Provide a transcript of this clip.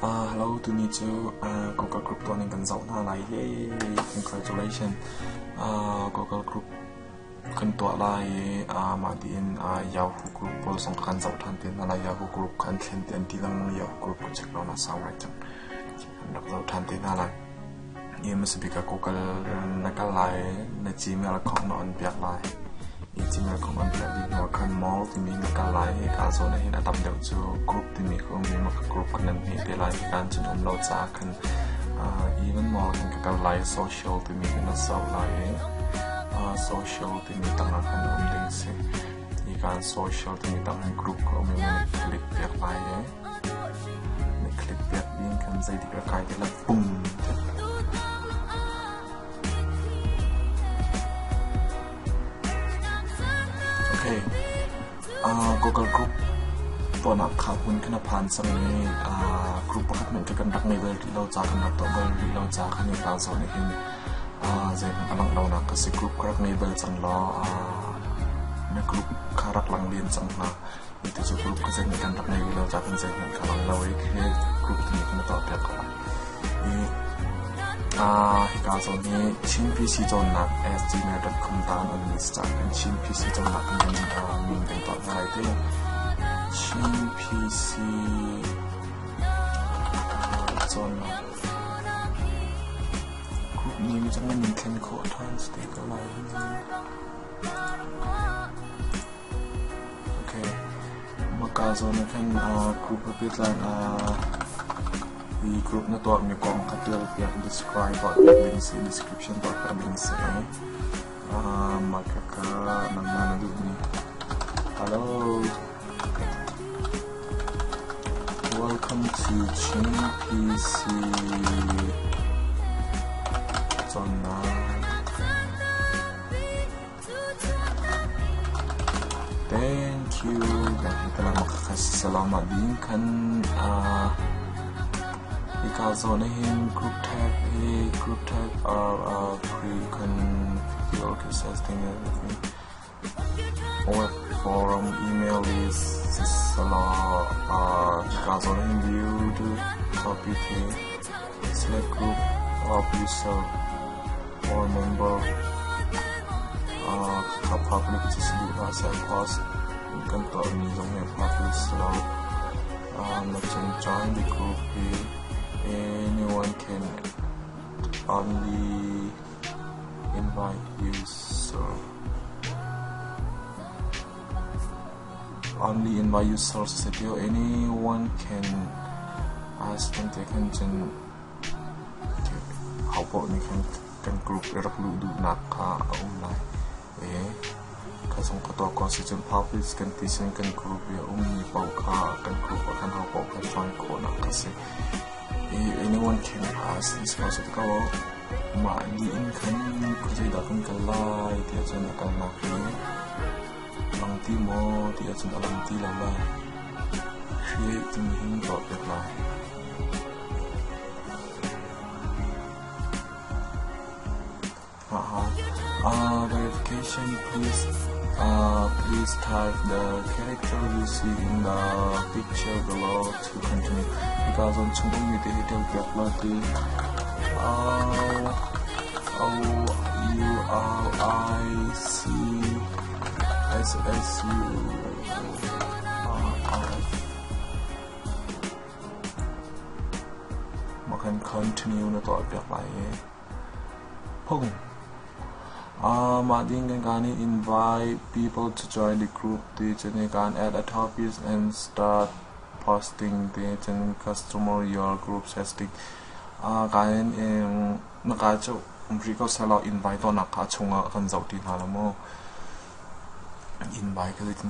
Hello, tuni cu Google Group tuah ning kan zoh hna lai. Yay! Congratulations. Google Group kan tuah lai i mah tiin Yahoo Group pawl zong kan zoh ṭhan te hna lai. Yahoo Group kha an thlen ti an ti lengmang. Yahoo Group ka check lo na sau ngai cang. Kan rak zoh ṭhan te hna lai. I hmasabik ah Google na kal lai i na Gmail account na on piak lai. I Gmail account on piak dih hnu ah khan More timi na kal lai. Hika zawn ah hin a tam deuh cu group timi kha um i mah kha group kha nan hmeh te lai. Hika ah cun um lo caah khan even more khan ka kal lai i social timi kha na zoh lai i social timi tangah khan um ding a si. Hika ah social timi tang hin group kha um i na click piak lai i na click piak ding khan zeidik a kai ti la pum. Okay. Google Group tuahnak kha hmun khan a phan cang i group pakhat hmanh khi kan rak ngei bal rih lo ca kan rak tuah bal rih lo ca khan i ka zawn nih hin zeihmanh a langh lonak ka si. Group ka rak ngei bal cang law na group kha rak lang len cang hna. Atu cu group ka zeihmanh kan rak ngei rih lo caah kan zeihmanh ka lang lo i khi group timi kan tuah piak ko lai. I hika zawn hi Chin PC cawnnak @gmail.com taan an ni caah kan Chin PC cawnnak kan min kan tuah hna lai ti. Chin PC cawnnak group name cang nan min thlen khawh ṭhan si te ko lai. Okay. Maka zawn ah khan group a pehtlai hi group na tuahmi kong kha tial piak describe tuah piak ding si description tuah piak ding si. Mah kha nangmah na duhmi. Hello. Welcome to Chin PC cawnnak. Thank you. Salamat din kan hika zawn ahhin group tag hi group tag are pre-configured testing everything. Web forum email list sisala hika zawn ahhin view to copy the select group of user or member kha public cu si duh hlah seh post kan tuahmi zong hi public si lo. Na cung join the group hi anyone can only invite user only invite user si anyone can ask them te khan cun Hopaoh nih khan kan group i rak luh duhnak kha a um lai i kha zong ka tuah ko si cun public kan ti cun kan group i a ummi paoh kha kan group ah khan hopaoh kha join khawhnak kha si. I anyone can ask this ko si ko mah dih in khan khuazeidah kan kal lai tiah cun a kalnak hi lang ti maw tiah cun a lang ti lo lai. Create timi hin tuah piak lai. Verification please please type the character you see in the picture below to continue. Hika zawn chung ummi te hi tel piak law ti O U R I C S S U R R Mah kan continue na tuah piak lai i phung. Mah ding kan kan i invite people to join the group ti cun i kan add a topic and start posting ti cun customer your group setting. Kan in na ka cu um rih ko seh law invite tuahnak kha a chungah kan zoh ti hna lo maw? Invite ka zeitin.